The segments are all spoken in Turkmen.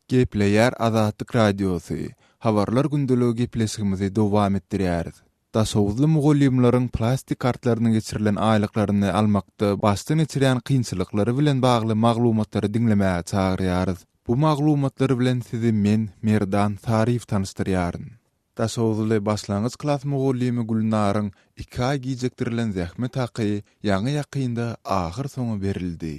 Gepleýär Azatlyk Radiosy, Habarlar gündeligi gepleşigimizi dowam etdirýäris. Daşoguzly mugallymlaryň plastik kartlaryna geçirilen aýlyklaryny almakda başdan geçirýän kynçylyklary bilen bagly maglumatlary diňlemäge çagyrýarys. Bu maglumatlar bilen sizi men, Merdan Saryýew tanyşdyrýaryn. Daşoguzly başlangyç klas mugallymy Gülnaryň iki aý gijikdirilen zähmet haky ýaňy-ýakynda ahyrsoňy berildi.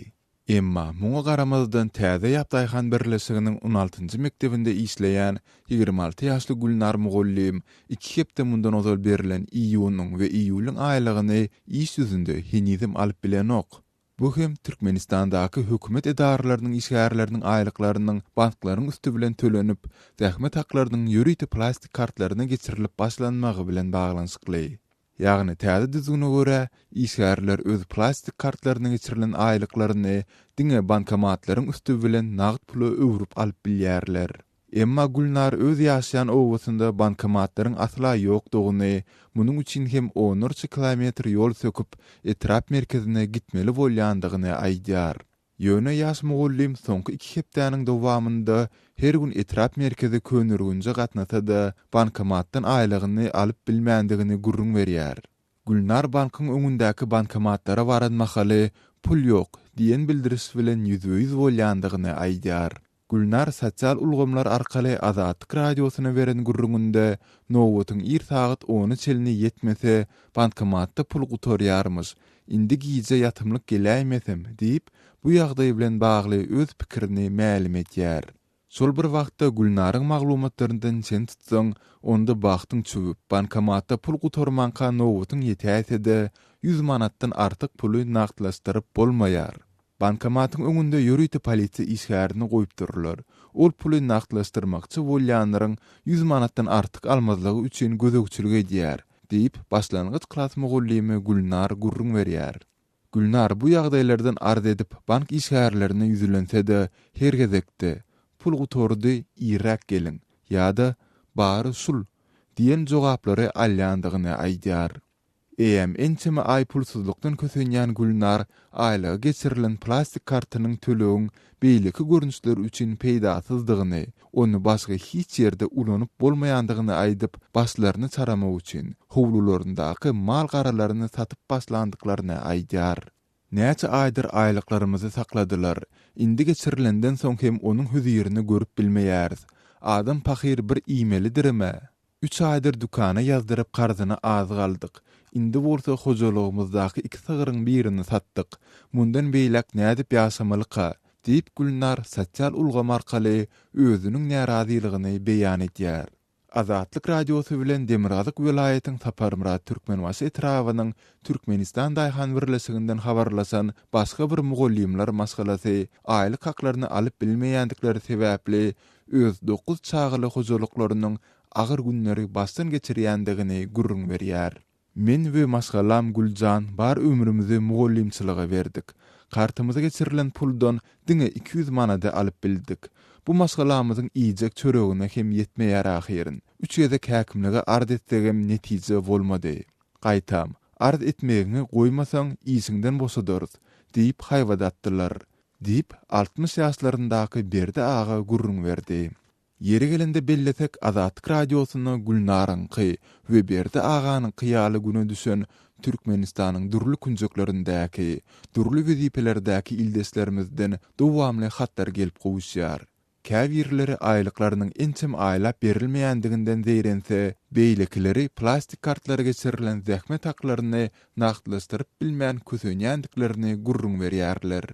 Emma, muňa garamazdan Täze ýap daýhan birleşiginiň on altynjy mekdebinde işleýän 26 ýaşly Gülnar mugallym iki hepde mundan ozal berlen iýunyň we iýulyň aýlygyny iş ýüzünde henizem alyp bilenok. Bu hem Türkmenistandaky hökümet edaralarynyň işgärleriniň aýlyklarynyň banklaryň üsti bilen tölenip, zähmet haklarynyň ýörite plastik kartlaryna geçirilip başlanmagy bilen baglanyşykly. Ýagny täze düzgüne görä, işgärler öz plastik kartlaryna geçirilen aýlyklaryny diňe bankomatlaryň üsti bilen nagt pula öwrüp alyp bilýärler. Emma Gülnar öz ýaşaýan obasynda bankomatlaryň asla ýokdugyny, munuň üçin hem onlarça kilometr ýol söküp, etrap merkezine gitmeli bolýandygyny aýdýar. Ýöne ýaş mugallym soňky iki hepdäniň dowamynda her gün etrap merkezi Köneürgenje gatnasa-da, bankomatdan aýlygyny alyp bilmändigini gürrüň berýär. Gülnar bankyň öňündäki bankomatlara baran mahaly pul ýok diýen bildiriş bilen ýüzbe-ýüz bolýandygyny aýdýar. Gülnar sosial ulgamlar arkaly Azatlyk Radiosyna beren gürrüňinde nobatyň ir sagat ona çenli ýetmese, bankomatda pul gutarýarmyş, indi gije ýatymlyk geläýmesem diýip, bu ýagdaý bilen bagly öz pikirini mälim edýär. Şol bir wagtda Gülnaryň maglumatlaryndan çen tutsaň, onda bagtyň çüwüp, bankomatda pul gutarmanka nobatyň ýetäýse-de, ýüz manatdan artyk puly nagtlaşdyryp bolmaýar. Bankomatyň öňünde ýörite polisiýa işgärini goýupdyrlar. Ol puly nagtlaşdyrmakçy bolýanlaryň ýüz manatdan artyk almazlygy üçin gözegçilik edýär, diýip, başlangyç klas mugallymy Gülnar gürrüň berýär. Gülnar bu ýagdaýlardan arz edip, bank işgärlerine ýüzlense-de, her gezekde, Pul gutardy, irräk geliň ýa-da Bary şul diýen jogaplary alýandygyny aýdýar. Eýýäm ençeme aý pulsuzlykdan kösenýän Gülnar aýlyga geçirilen plastik kartynyň tölegiň beýleki görnüşleri üçin peýdasyzdygyny, ony başga hiç ýerde ulanyp bolmaýandygyny aýdyp, başlaryny çaramak üçin, howlularyndaky mal-garalaryny satyp başlandyklaryny aýdýar. Näçe aýdyr aýlyklarymyzy sakladylar. Indi geçirilenden soň hem onuň hözirini görüp bilmeýäris. Adam pahyr bir iýmelidirem-ä. Üç aýdyr dükana ýazdyryp karzyna azyk aldyk. Indi bolsa hojalygymyzdaky iki sygryň birini satdyk. Mundan beýläk nädip ýaşamalyka? diýip Gülnar sosial ulgam arkaly özüniň närazylygyny beýan edýär. Azatlyk Radiosy bilen demirgazyk welaýatyň Saparmyrat Türkmenbaşy etrabynyň Türkmenistan daýhan birleşiginden habarlaşan başga bir mugallymlar maşgalasy aýlyk haklaryny alyp bilmeýändikleri sebäpli öz dokuz çagaly hojalyklarynyň agyr günleri başdan geçirýändigini gürrüň berýär. Men we maşgalam Güljan bar ömrümizi mugallymçylyga berdik. Kartymyza geçirilen puldan diňe 200 manady alyp bildik. Bu maşgalamyzyň iýjek çöregine hem ýetmeýär ahyryn. Üç gezek häkimlige arz etsegem netije bolmady. Gaýtam, arz etmegiňi goýmasaň işiňden boşadarys diýip haýbat atdylar. Diýip, 60 ýaşlaryndaky Berdi aga gürrüň berdi. Ýeri gelende bellesek, Azatlyk Radiosyna Gülnaryňky we Berdi aganyňky ýaly güne düşen Türkmenistanyň dürli künjeklerindäki, dürli wezipelerdäki ildeşlerimizden dowamly hatlar gelip gowuşýar. Käbirleri aýlyklarynyň ençeme aýlap berilmeýändiginden zeýrense, beýlekileri plastik kartlara geçirilen zähmet haklaryny nagtlaşdyryp bilmän kösenýändiklerini gürrüň berýärler.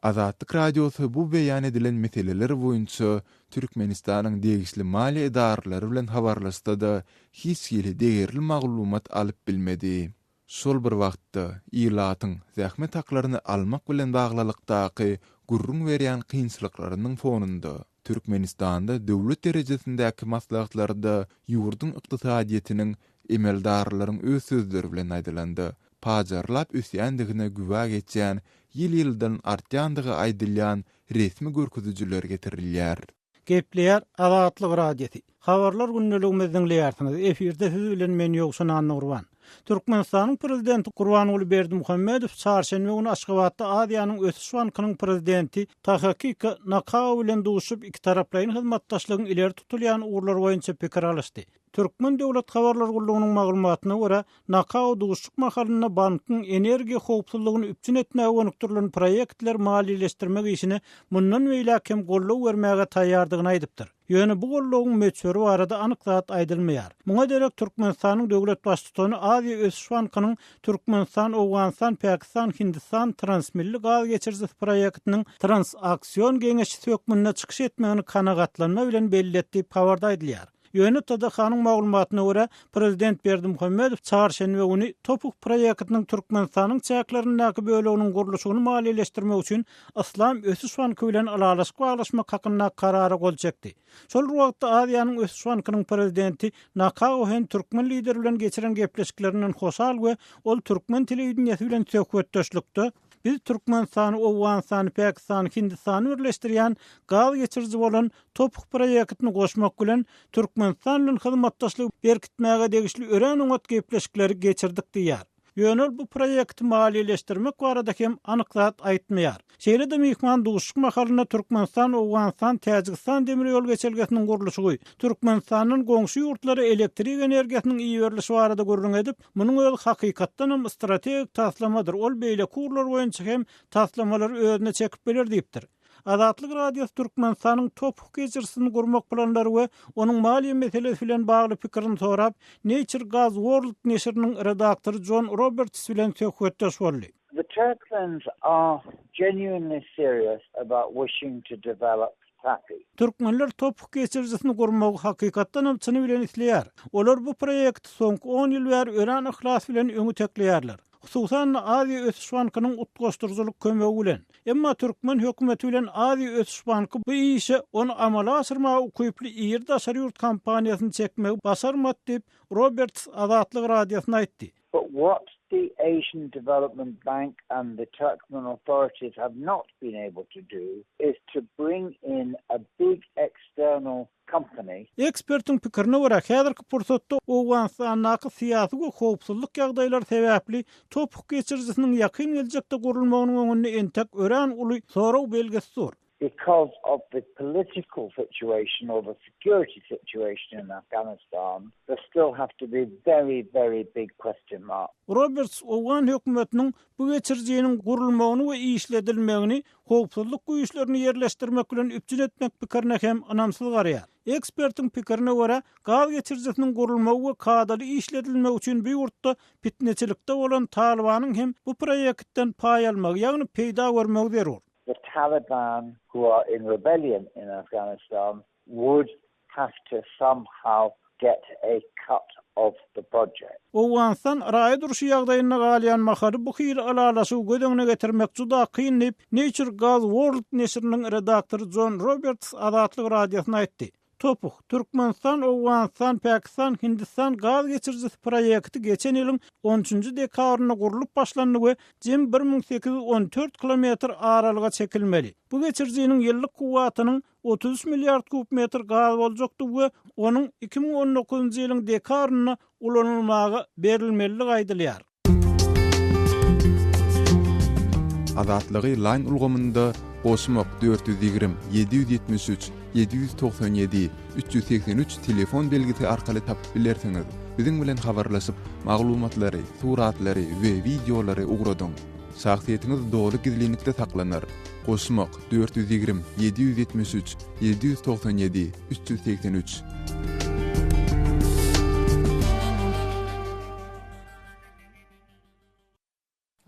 Azatlyk Radiosy bu beýan edilen meseleler boýunça Türkmenistanyň degişli maliýe edaralary bilen habarlaşsa-da, hiç hili degerli maglumat alyp bilmedi. Şol bir wagtda, ilatyň zähmet haklaryny almak bilen baglylykdaky gürrüň berýän kynçylyklarynyň fonunda, Türkmenistanda döwlet derejesindäki maslahatlarda ýurduň ykdysadyýetiniň, emeldarlaryň öz sözleri bilen aýdylanda, pajarlap ösýändigine güwä geçýän, ýyl-ýyldan artýandygy aýdylýan resmi görkezijiler getirilýär. Gepleýär Azatlyk Radiosy. Habarlar gündeligimizi diňleýärsiňiz. Efirde siz bilen men Ýowşan Annagurban. Türkmenistanyň Prezidenti Gurbanguly Berdimuhamedow çarşenbe güni Aşgabatda Aziýanyň ösüş bankynyň Prezidenti Takakika Nakao bilen duşup, ikitaraplaýyn hyzmatdaşlygyň ileri tutulýan ugurlary boýunça pikir alyşdy. Türkmen döwlet habarlar gullugynyň maglumatyna görä, Nakao duşuşyk mahalynda bankyň energiýa howpsuzlygyny üpjün etmäge gönükdirilen proýektleri maliýeleşdirmek işine mundan beýläk hem goldaw bermäge taýýardygyny aýdypdyr. Ýöne bu goldawyň möçberi barada anyk zat aýdylmaýar. Muňa derek Türkmenistanyň döwlet Baştutany Aziýa ösüş bankynyň Türkmenistan, Owganystan, Pakistan, Hindistan transmilli gaz geçirijisi proýektiniň transaksion geňeşçisi hökmünde çykyş etmegini kanagatlanma bilen belledi diýip, habarda aýdylýar. Ýöne TDH-nyň maglumatyna görä, prezident Berdimuhamedow çarşenbe güni TOPH proýektiniň Türkmenistanyň çäklerindäki böleginiň gurluşygyny maliýeleşdirmek üçin Yslam ösüş banky bilen ylalaşyk baglaşmak hakynda karara gol çekdi. Şol bir wagtda Aziýanyň ösüş bankynyň prezidenti Nakao hem türkmen lideri bilen geçiren gepleşiklerinden hoşal we ol türkmen telewideniýesi bilen söhbetdeşlikde, Biz Türkmenistany, Owganystany, Pakistany, Hindistany birleşdirýän gaz geçiriji bolan TOPH proýektini goşmak bilen, Türkmenistan bilen hyzmatdaşlygy berkitmäge degişli örän oňat gepleşikleri geçirdik diýýär. Ýöne ol bu proýekti maliýeleşdirmek barada hem anyk zat aýtmaýar. Şeýle-de myhman duşuşyk mahalynda Türkmenistan, Owganystan, Täjigistan demir ýol geçelgesiniň gurluşygy, Türkmenistandan goňşy ýurtlara elektrik energiýasynyň iberilişi barada gürrüň edip, munuň özi hakykatdan hem strategik taslamadyr, ol beýleki ugurlar boýunça hem taslamalary özüne çekip biler diýipdir. Azatlyk Radiosy Türkmenistanyň TOPH geçirijisini gurmak planlary we onuň maliýe meselesi bilen bagly pikirini sorap, Nature Gas World neşiriniň redaktory Jon Roberts bilen söhbetdeş boldy. The Turkmens are genuinely serious about wishing to develop TAPI. Türkmenler TOPH geçirijisini gurmagy hakykatdanam çyny bilen isleýär. Olar bu proýekti soňky on ýyl bäri örän yhlas bilen öňe itekleýärler. Hususan-da, Aziýa ösüş bankynyň utgaşdyryjylyk kömegi bilen. Emma türkmen hökümeti bilen Aziýa ösüş banky bu işe ony amala aşyrmaga ukyply iri daşary ýurt kompaniýasyny çekmegi başarmady diýip, Roberts Azatlyk Radiosyna aýtdy. But what the Asian Development Bank and the Turkmen authorities have not been able to do is to bring in a big external company. Ekspertiň pikirine görä, häzirki pursatda Owganystandaky syýasy we howpsuzlyk ýagdaýlary sebäpli TOPH geçirijisiniň ýakyn geljekde gurulmagynyň öňünde entek örän uly sorag belgisi dur. Because of the political situation or the security situation in Afghanistan, there still have to be very, very big question marks. Roberts owgan hökümetiniň bu geçirijiniň gurulmagyny we işledilmegini howpsuzlyk güýçlerini ýerleşdirmek bilen üpjün etmek pikirine hem ynamsyz garaýar. Ekspertiň pikirine görä, gaz geçirijisiniň gurulmagy we kadaly işledilmegi üçin bu ýurtda pitneçilikde bolan Talybanyň hem bu proýektden paý almagy, ýagny peýda görmegi zerur. The Taliban who are in rebellion in Afghanistan would have to somehow get a cut of the project. Owganystan raýat urşy ýagdaýynda galýan mahaly bu hili ylalaşygy göz öňüne getirmek juda kyn diýip, Nature Gas World neşiriniň redaktory Jon Roberts Azatlyk Radiosyna aýtdy. TOPH, Türkmenistan, Owganystan, Pakistan, Hindistan gaz geçirijisi proýekti geçen ýylyň on üçünji dekabrynda gurlup başlandy we jemi 1814 kilometr aralyga çekilmeli. Bu geçirijiniň ýyllyk kuwwatynyň 33 milliard kub metr gaz boljakdygy we onuň 2019-njy ýylyň dekabrynda ulanylmaga berilmelidigi aýdylýar. Azatlygy Line ulgamynda goşmak 420 773 797 383 telefon belgisi arkaly tapyp bilersiňiz. Biziň bilen habarlaşyp, maglumatlary, suratlary we wideolary ugradyň. Şahsyýetiňiz doly gizlinlikde saklanar. Goşmak, 420, 773, 797, 383.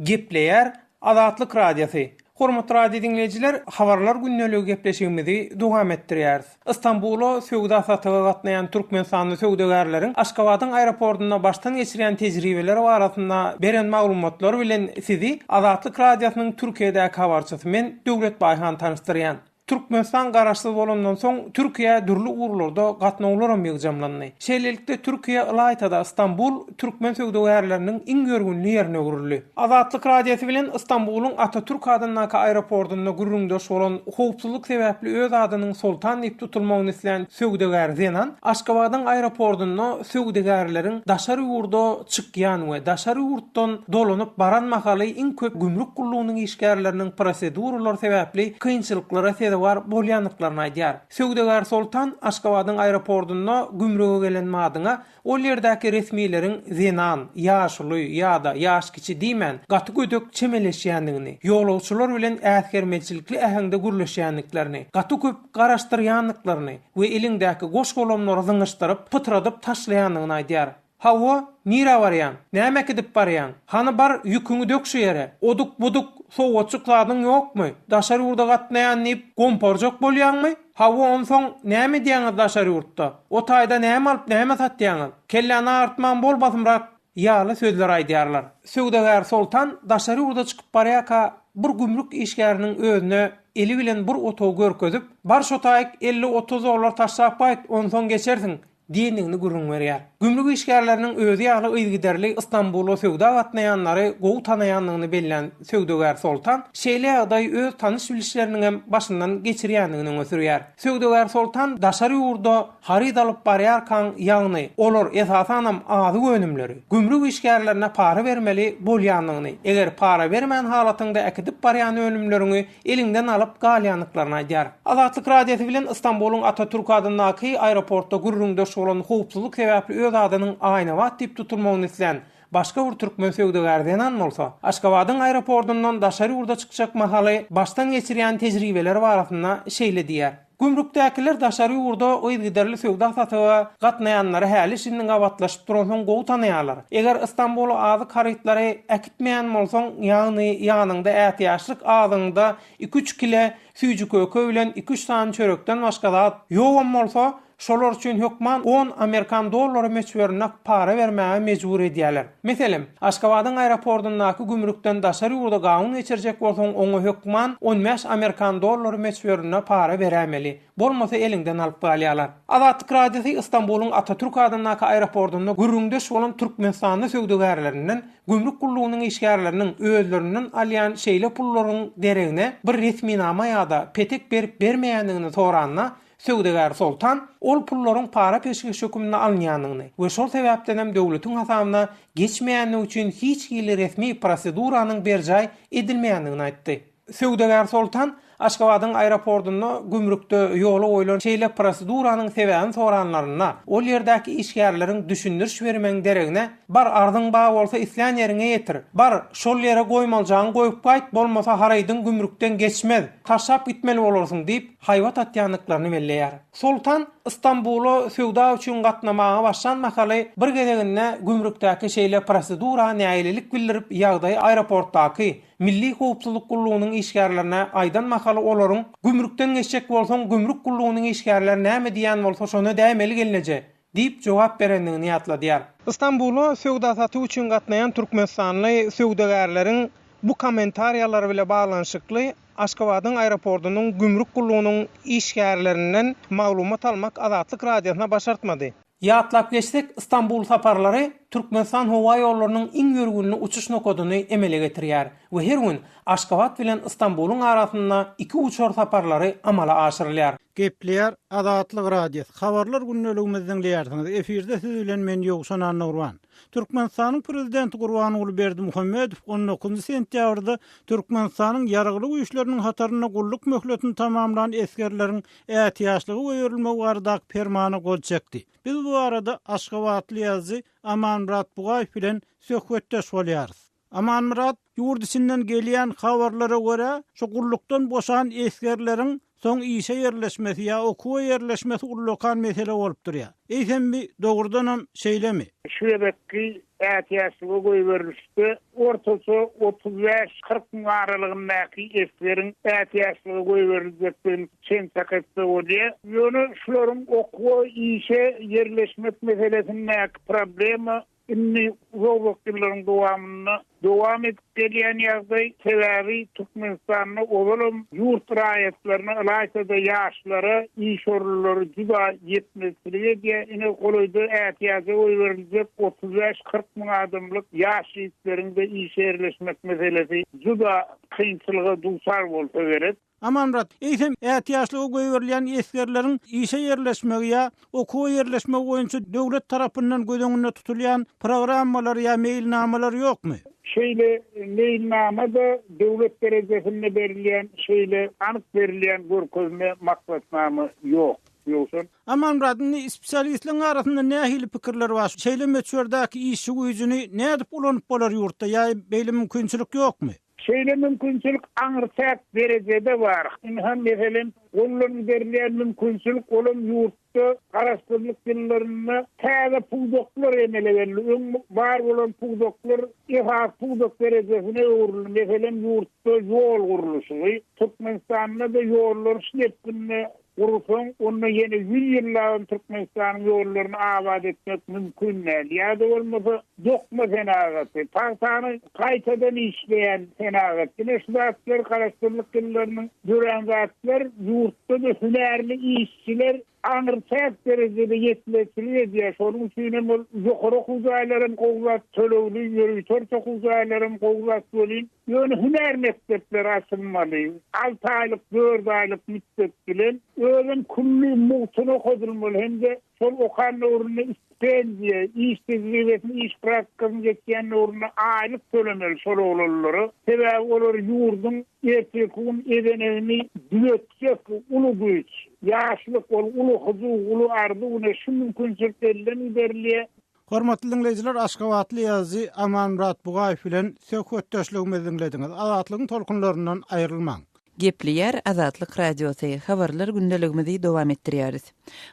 Gepleýär Azatlyk Radiosy. Hormatly radio diňleýjiler, Habarlar gündeligi gepleşigimizi dowam etdirýäris. Stambula söwda-satyga gatnaýan türkmenistanly söwdagärleriň Aşgabadyň aeroportunda başdan geçirýän tejribeleri barasynda beren maglumatlary bilen sizi Azatlyk Radiosynyň Türkiýedäki habarçysy men, Döwlet Baýhan tanyşdyrýan. Türkmenistan garaşsyz bolandan soň, Türkiýä dürli ugurlarda gatnawlaram ýygjamlandy. Şeýlelikde, Türkiýe, ylaýta-da Stambul türkmen söwdagärleriniň iň ýörgünli ýerine öwrüldi. Azatlyk Radiosy bilen Stambulyň Atatürk adyndaky aeroportunda gürrüňdeş bolan, howpsuzlyk sebäpli öz adynyň Soltan diýip tutulmagyny islän söwdagär zenan Aşgabadyň aeroportunda söwdagärleriň daşary ýurda çykýan we daşary ýurtdan dolanyp baran mahaly iň köp gümrük gullugynyň işgärleriniň proseduralary sebäpli kynçylyklara sezewar bolýandyklaryny aýdýar. Söwdagär Soltan Aşgabadyň aeroportunda gümrüge gelen madyňa ol ýerdäki resmileriň zenan, ýaşuly ýa-da ýaşkiçi diýmän, gaty gödek çemeleşýändigini, ýolagçylar bilen äsgermezçilikli äheňde gürleşýändiklerini, gaty köp garaşdyrýandyklaryny we eliňdäki goş-golamlary zyňyşdyryp, pytradyp taşlaýandygyny aýdýar. Hawa, nirä barýaň? Näme äkidip barýaň? Hany bar, ýüküňi dök şu ýere. Oduk-buduk, sowgatjyk zadyň ýokmy? Daşary ýurda gatnaýan diýip, gomparjak bolýaňmy? Hawa, onsoň näme edýäňiz daşary ýurtda? O taýda näme alyp, näme satýaňyz? Kelläni agyrtman bol basymrak! Ýaly sözleri aýdýarlar. Söwdagär Soltan daşary ýurda çykyp barýarka, bir gümrük işgäriniň özüne eli bilen bir otagy görkezip, Bar şo taýyk 50-30 dollar taşlap gaýt, onsoň geçersiň! Diýendigini gürrüň berýär. Gümrük işgärleriniň özi ýaly yzygiderli Ystambula söwda gatnaýanlary gowy tanaýandygyny bellän söwdagär Soltan şeýle ýagdaýy öz tanyş-bilişleriniňem başyndan geçirýändigini öňe sürýär. Söwdagär Soltan daşary ýurda haryt alyp barýarkaň, ýagny olar esasanam azyk önümleri, gümrük işgärlerine para bermeli bolýandygyny, eger para bermän halatyňda äkidip barýan önümleriňi eliňden alyp galýandyklaryny aýdýar. Azatlyk Radiosy bilen Ystambulyň Atatürk adyndaky aeroportda gürrüňdeş bolan howpsuzlyk sebäpli öz adynyň Aýnabat diýip tutulmagyny islän başga bir türkmen söwdagär zenan bolsa, Aşgabadyň aeroportyndan daşary ýurda çykjak mahaly başdan geçirýän tejribeleri barasynda şeýle diýýär. Gümrükdäkiler daşary ýurda yzgiderli söwda-satyga gatnaýanlary häli-şindi gabatlaşyp duransoň gowy tanaýarlar. Eger Ystambula azyk harytlary äkitmeýän bolsaň, ýagny ýanyňda ätiýaçlyk azygyňda iki-üç kile süýji-köke bilen iki-üç sany çörekden başga zat ýogam bolsa, şolar üçin hökman on amerikan dollary möçberinde para bermäge mejbur edýärler. Meselem, Aşgabadyň aeroportyndaky gümrükden daşary ýurda gawun geçirjek bolsaň, oňa hökman 15 amerikan dollary möçberinde para beräýmeli, bolmasa eliňden alyp galýarlar. Azatlyk Radiosy Ystambulyň Atatürk adyndaky aeroportynda gürrüňdeş bolan türkmenistanly söwdagärlerinden gümrük gullugynyň işgärleriniň özlerinden alýan şeýle pullaryň deregine bir resminama ýa-da petek berip-bermeýändigini soranda, Söwdagär Soltan ol pullaryň para-peşgeş höküminde alynýandygyny we şol sebäpdenem döwletiň hasabyna geçmeýändigi üçin hiç hili resmi proseduranyň berjaý edilmeýändigini aýtdy. Söwdagär Soltan Aşgabadyň aeroportunda gümrükde ýola goýlan şeýle proseduranyň sebäbini soranlarynda, ol ýerdäki işgärleriň düşündiriş bermegiň deregine, Bar, arzyň bar bolsa islän ýeriňe ýetir. Bar, şol ýere goýmaljagyňy goýup gaýt, bolmasa harydyň gümrükden geçmez, taşlap gitmeli bolarsyň diýip, haýbat atýandyklaryny belleýär. Soltan Ystambula söwda üçin gatnamaga başlan mahaly bir gezeginde gümrükdäki şeýle prosedura nägilelik bildirip ýagdaýy aeroportdaky Milli howpsuzlyk gullugynyň işgärlerine aýdan mahaly olaryň Gümrükden geçjek bolsaň gümrük gullugynyň işgärleri näme diýýän bolsa şony edäýmeli gelneje! Diýip jogap berendigini ýatladýar. Ystambula söwda-satyk üçin gatnaýan türkmenistanly söwdagärleriň bu kommentariýalary bile baglanyşykly Aşgabadyň aeroportunyň gümrük gullugynyň işgärlerinden maglumat almak Azatlyk Radiosyna başartmady. Ýatlap geçsek, Stambul saparlary Türkmenistan howa ýollarynyň iň ýörgünli uçuş nokadyny emele getirýär we her gün Aşgabat bilen Stambulyň arasynda iki uçar saparlary amala aşyrylýar. Gepleýär Azatlyk Radiosy, Habarlar gündeligimizi diňleýärsiňiz. Efirde siz bilen men Ýowşan Annagurban. Türkmenistanyň Prezidenti Gurbanguly Berdimuhamedow on dokuzynjy sentýabrda Türkmenistanyň Ýaragly Güýçleriniň hatarynda gulluk möhletini tamamlan esgerleriň ätiýaçlyga goýberilmegi baradaky Permana gol çekdi. Biz bu barada aşgabatly ýazyjy Amanmyrat Bugaýew bilen söhbetdeş bolýarys. Amanmyrat, ýurt içinden gelýän habarlara görä, şu gullukdan boşan esgerleriň soň işe ýerleşmesi ýa okuwa ýerleşmesi ullakan mesele bolup durýar. Eýsem bi dogrudanam şeýlemi? Şu gezekki ätiýaçlyga goýberilişde ortaça 35, 40 müň aralygyndaky esgeriň ätiýaçlyga goýberiljekdigini çen-çak etse bolýar. Ýöne şularyň okuwa, işe ýerleşmek meselesindäki problema. Indi uzak-uzak ýyllaryň dowamynda dowam edip gelýän ýagdaý. Sebäbi Türkmenistanda ozalam ýurt raýatlaryna, ylaýta-da ýaşlara iş orunlary juda ýetmezçilik edýär. Ine, golaýda ätiýaja goýberiljek 35-40 müň adamlyk ýaş ýigitleriň-de işe ýerleşmek meselesi juda kynçylyga duçar bolsa gerek. Amanmyrat, eýsem, ätiýaçlyga goýberilýän esgerleriň işe ýerleşmegi ýa okuwa ýerleşmegi boýunça döwlet tarapyndan göz öňünde tutulýan programmalar ýa meýilnamalar ýokmy? Şeýle meýilnama-da döwlet derejesinde berilýän şeýle anyk berilýän görkezme, maksatnama ýok. Ýowşan. Amanmyrat, indi spesialistleriň arasynda nähili pikirler bar? Şeýle möçberdäki işçi güýjüni nädip ulanyp bolar ýurtda ýa beýle mümkinçilik ýokmy? Şeýle mümkinçilik aňryçäk derejede bar. Ynha, meselem, goldan giderilýän mümkinçilik, olam ýurtda Garaşsyzlyk ýyllarynda täze pudaklar emele geldi. Öň bar bolan pudaklar esasy pudak derejesine öwrüldi. Meselem, ýurtda ýol gurluşygy. Türkmenistanda-da ýollar şu depginde Gursaň, onda ýene ýüz ýyllabam Türkmenistanyň ýollaryny abat etmek mümkin däl. Ýa-da bolmasa, dokma senagaty, pagtany gaýtadan işleýän senagat. Ine, şu zatlar Garaşsyzlyk ýyllarynyň dörän zatlar. Ýurtda-da hünärli işçiler aňryçäk derejede ýetmezçilik edýär. Şonuň üçin hem ol ýokary okuw jaýlaram gowy zat, tölegli ýörite orta okuw jaýlaram gowy zat welin, Ýöne hünär mekdepleri açylmaly. Alty aýlyk, dört aýlyk mütdet bilen. Özem külli mugtuna okadylmaly hem-de şol okan döwründe stipendiýa, iş tejribesini, iş praktikasyny geçýän döwründe aýlyk tölemeli şol oglanlara. Sebäbi olar ýurduň ertirki gün ezenegini düzetjek uly güýç. Ýaşlyk ol uly hyjuw, uly arzuw ine şu mümkinçilik elden giderilýär. Hormatly diňleýjiler, aşgabatly ýazyjy Amanmyrat Bugaýew bilen söhbetdeşligimizi diňlediňiz. Azatlygyň tolkunlaryndan aýrylmaň. Gepleýär Azatlyk Radiosy, Habarlar gündeligimizi dowam etdirýäris.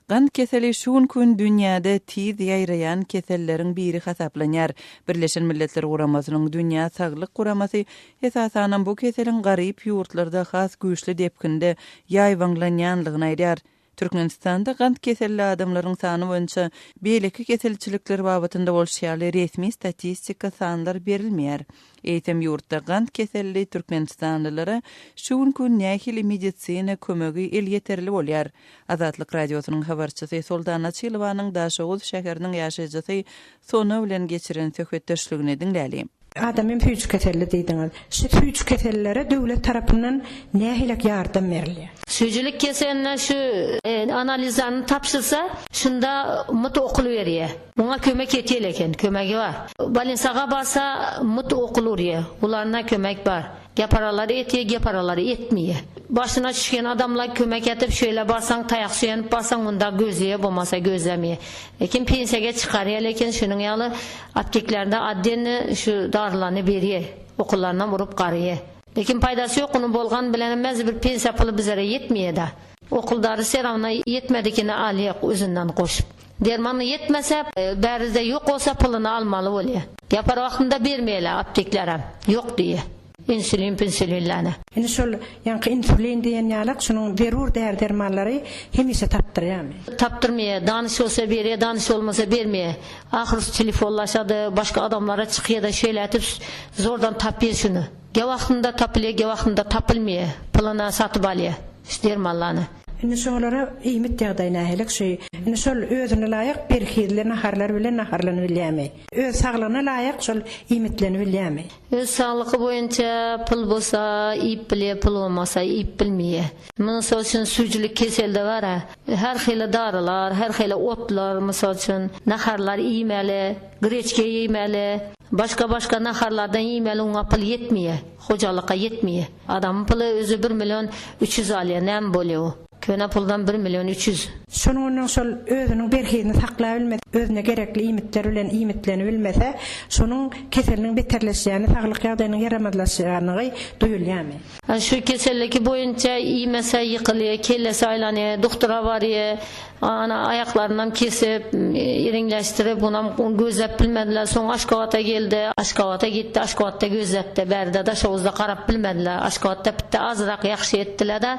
Gant keseli şu günki gün dünýäde tiz ýaýraýan keselleriň biri hasaplanýar. Birleşen Milletler Guramasynyň Dünýä Saglyk Guramasy esasanam bu keseliň garyp ýurtlarda has güýçli depginde ýaýbaňlanýanlygyny aýdýar. Türkmenistanda gant keselli adamlaryň sany boýunça beýleki keselçilikler babatynda bolşy ýaly resmi statistika sanlar berilmeýär. Eýsem ýurtda gant keselli türkmenistanlylara şu günki gün nähili medisina kömegi elýeterli bolýar? Azatlyk Radiosynyň habarçysy Soltan Açylowanyň Daşoguz şäheriniň ýaşaýjysy Sona bilen geçiren söhbetdeşligini diňläli. Adamym süýji keselli diýdiňiz. Şu süýji kesellilere döwlet tarapyndan nähilek ýardam berilýär? Süýjülik keseline şu analizlerini tabşyrsa, şunda mut okul berýär. Muňa kömek etýel eken, kömegi bar. Bolnisaga barsa mut okul urýar. Ularna kömek bar. Geparalary etýär, geparalary etmeýär. Başyna düşgen adamlar kömek etip, şeýle barsaň, taýak söýenip barsaň, munda gözleýär, bolmasa gözlemeýär. Lekin pensiýaga çykarýar lekin şunuň ýaly apteklerde otdelny şu darylaryny berýär, okullarynam urup garýar. Lekin paýdasy ýok, ony bolgan bilenem mäzi bir pensiýa puly bizlere ýetmeýär-da. Okul dary serawna ýetmedikini alýak özünden goşup. Dermany ýetmese, bäride ýok bolsa puluny almaly bolýa. Ýapar wagtynda bermeýärler apteklerem, ýok diýýär. Insulin pinsulinläni. Indi şol ýaňky insulin diýen ýalak şunuň zerur däri-dermanlary hemişe tapdyrýarmy? Tapdyrmaýar. Danyş bolsa berýär, danyş bolmasa bermeýär. Ahyrysy telefonlaşady, başga adamlara çykýada şeýle etip zordan tapýar şuny. Ge wagtynda tapylýar, ge wagtynda tapylmaýar. Puluna satyp alýar şu dermanlany. Indi şolara iýmit ýagdaýy nähili şu indi şol özüne laýyk berhizli naharlar bilen naharlanybilýärmi? Öz saglygyna laýyk şol iýmitlenibilýärmi? Öz saglyky boýunça pul bolsa iýip bilýär, pul bolmasa iýip bilmeýär. Mysal üçin süýjülik keselde bar-a, her hili darylar, her hili otlar, mysal üçin naharlar iýmeli, greçke iýmeli, başga-başga naharlardan iýmeli oňa pul ýetmeýär, hojalykga ýetmeýär. Adamyň puly özi bir million 300 alýar, näme bolýar o? Köne puldan bir million 300. Şonuň ondan şol özüniň berhizini saklabilmese, özüne gerekli iýmitler bilen iýmitlenibilmese, şonuň keseliniň beterleşýäni, saglyk ýagdaýynyň ýaramazlaşýanlygy duýulýarmy? Şu keselliki boýunça iýmese ýykylýar, kellesi aýlanýar, dogtora barýar, ana aýaklarynam kesip, iriňleşdirip, onam gözläp bilmediler. Soň Aşgabata geldi, Aşgabata gitdi, Aşgabatda gözletdi. Bärde Daşoguzda garap bilmediler. Aşgabatda bitdi azrak ýagşy etdiler-de,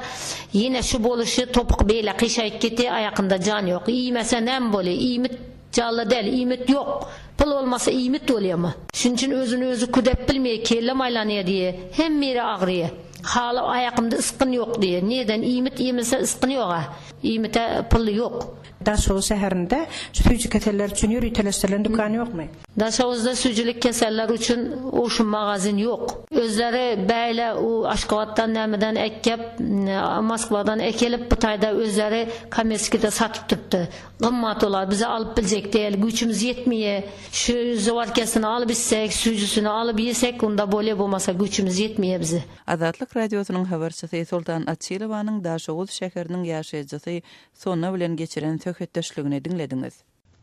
ýene şu boluşy topuk beýle gyşaýyp gitdi, aýakynda jan ýok. Iýmese näme bolýar? Iýmit Jally däl, iýmit ýok. Pul bolmasa iýmit bolýamy? Şunuň üçin özüni özi küdep bilmeýär, kellem aýlanýar diýýär. Hemme ýeri agyrýar. Haly aýakymda ysgyn ýok diýýär. Nirden iýmit iýmese ysgyn ýog-a. Iýmite pul ýok. Daşoguz şäherinde şu süýji keseller üçin ýöriteleşdirilen dükan ýokmy? Daşoguzda süýjülik keseller üçin uşu magazin ýok. Özleri beýle u Aşgabatdan nämeden ekgep, Moskwadan ekelip bu taýda özleri kommerskide satyp durupdy. Gymmat olar bize alyp biljek däl, güýçümiz ýetmeýä. Şu zawarkasyny alyp içsek, süýjüsini alyp ýesek onda bolýa bolmasa güýçümiz ýetmeýä bize. Azatlyk Radiosynyň habarçysy Soltan Açylowanyň Daşoguz şäheriniň ýaşaýjysy Sona bilen geçiren söhbetdeşligini diňlediňiz.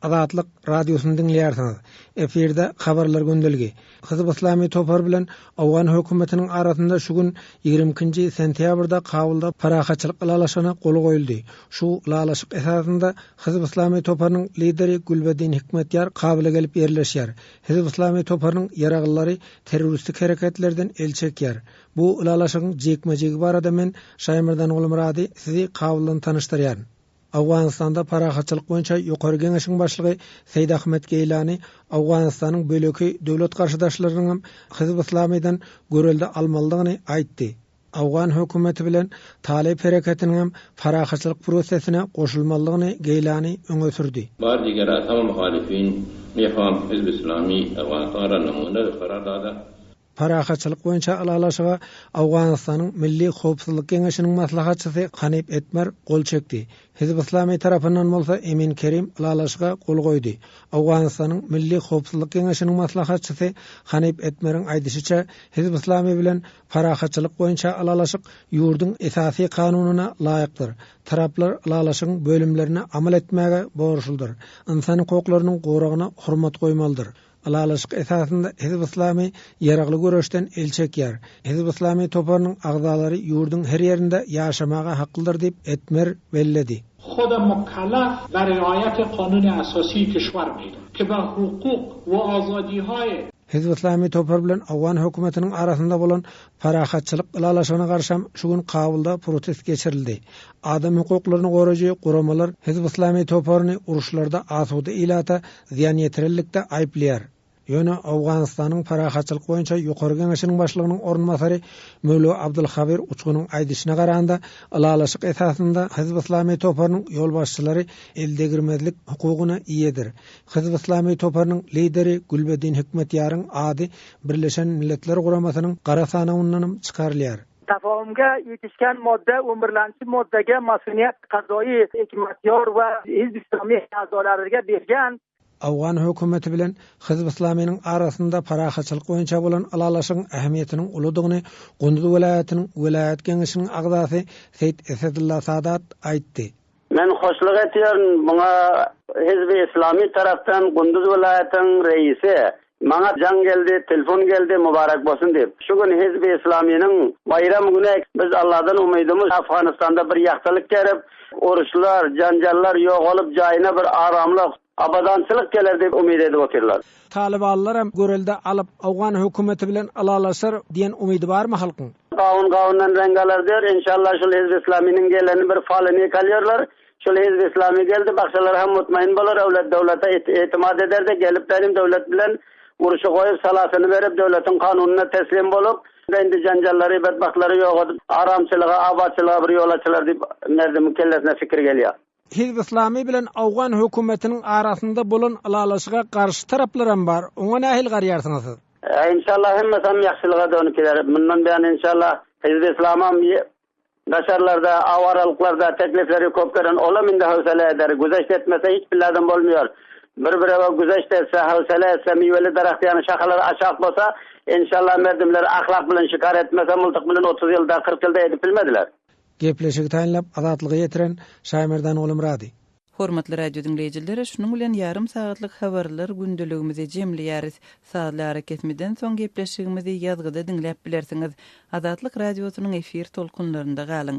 Azatlyk Radiosyny diňleýärsiňiz. Efirde Habarlar gündeligi. Hizb Yslamy topary bilen owgan hökümetiniň arasynda şu gün, 22-nji sentýabrda Kabulda parahatçylyk ylalaşygyna gol goýuldy. Şu ylalaşyk esasynda Hizb Yslamy toparynyň lideri Gülbeddin Hikmetýar Kabula gelip ýerleşýär. Hizb Yslamy toparynyň ýaraglylary terroristik hereketlerden el çekýär. Bu ylalaşygyň jikme-jigi barada men, Şaýmyrdan Gulmyrady, sizi Kabuldan tanyşdyrýaryn. Owganystanda Parahatçylyk boýunça Ýokary Geňeşiň başlygy Seýd Ahmet Geýlani Owganystanyň böleki döwlet garşydaşlarynyňam Hizb Yslamydan görelde almalydygyny aýtdy. Owgan hökümeti bilen Talyp hereketiniňem parahatçylyk prosesine goşulmalydygyny Geýlani öňe sürdi. Bar diger asama muhalifin miham Hizb Islami Afganistan ra namuna karar dada. Parahatçylyk boýunça ylalaşyga Owganystanyň Milli howpsuzlyk geňeşiniň maslahatçysy Hanif Etmer gol çekdi. Hizb Yslamy tarapyndan bolsa Emin Kerim ylalaşyga gol goýdy. Owganystanyň Milli howpsuzlyk geňeşiniň maslahatçysy Hanif Etmeriň aýdyşyça, Hizb Yslamy bilen parahatçylyk boýunça ylalaşyk ýurduň Esasy Kanunyna laýykdyr. Taraplar ylalaşygyň bölümlerine amal etmäge borçludyr. Ynsan hukuklarynyň goragyna hormat goýmalydyr. Ylalaşyk esasynda Hizb Yslamy ýaragly göreşden el çekýär. Hizb Yslamy toparynyň agzalary ýurduň her ýerinde ýaşamaga haklydyr diýip, Etmer belledi. خود مکلف به رعایت قانون اساسی کشور میداند که به حقوق و آزادیهای Hizb Yslamy topary bilen owgan hökümetiniň arasynda bolan parahatçylyk ylalaşygyna garşam şu gün Kabulda protest geçirildi. Adam hukuklaryny goraýjy guramalar Hizb Yslamy toparyny uruşlarda asuda ilata zyýan ýetirenlikde aýyplaýar. Ýöne Owganystanyň Parahatçylyk boýunça Ýokary Geňeşiniň başlygynyň orunbasary Möwlewi Abdulhabir Uçgunyň aýdyşyna garanda, ylalaşyk esasynda Hizb Yslamy toparynyň ýolbaşçylary eldegirmezlik hukugyna eýedir. Hizb Yslamy toparynyň lideri Gülbeddin Hikmetýaryň ady Birleşen Milletler Guramasynyň gara sanawyndanam çykarylýar. Tafahumga yetishgan modda o'n birlanchi moddaga mas'uniyat qazoiy Hikmatyor va Hizb Islomiy a'zolariga bergan. Owgan hökümeti bilen Hizb Islamynyň arasynda parahatçylyk boýunça bolan ylalaşygyň ähmiýetiniň uludygyny Gunduz welaýatynyň welaýat geňeşiniň agzasy Seýit Esedulla Sadat aýtdy. Men hoşluk etýärin muňa Hizbi Islami tarapdan Gunduz welaýatyň reisi maňa jaň geldi, telefon geldi mubarak bolsun diýip. Şu gün Hizbi Islaminiň baýram güni biz Allahdan umydymyz Afganystanda bir ýagtylyk gelip, uruşlar, janjallar ýogalyp jaýyna bir aramlyk, abadançylyk geler diýip umyt edip otyrlar. Talybanlaram görelde alyp owgan hökümeti bilen ylalaşar diýen umydy barmy halkyň? Gawun gawundan reňk alar diýer, enşalla şul Hizbi Islamynyň geleni bir falyny kalýarlar, şul Hizbi Islamy geldi bakjalar hem mutmain bolar, öwlet döwlete itimat eder-de gelip benim döwlet bilen urşy goýup salasyny berip döwletiň kanunyna teslim bolup indi janjallary betbagtlary ýok edip aramçylyga abatçylyga bir ýol açylar diýip merdimiň kellesine fikir gelýär. Hizb Yslamy bilen owgan hökümetiniň arasynda bolan ylalaşyga garşy taraplaram bar, oňa nähili garýarsyňyz siz? Enşallah hemmesem ýagşylyga dönüp gider. Mundan beýan enşallah Hizb Yslamam daşarlarda, awaralyklarda teklifleri köp gelen olam indi howsala eder. Güzeşt etmese hiç billadam bolmaýar. Bir birewe güzeşt etse, howsala etse, miweli daragt ýaly şahalary aşak bolsa, enşallah merdimler ahlak bilen şikar etmese myltyk bilen 30 ýylda, 40 ýylda edip bilmediler. Gepleşigi taýynlap Azatlyga ýetiren Şaýmerdan Gulumyrady. Hormatly radio diňleýjiler, şunuň bilen ýarym sagatlyk habarlar gündeligimizi jemleýäris. Sazly arakesmeden soň gepleşigimizi ýazgyda diňläp bilersiňiz. Azatlyk Radiosynyň efir tolkunlarynda galyň.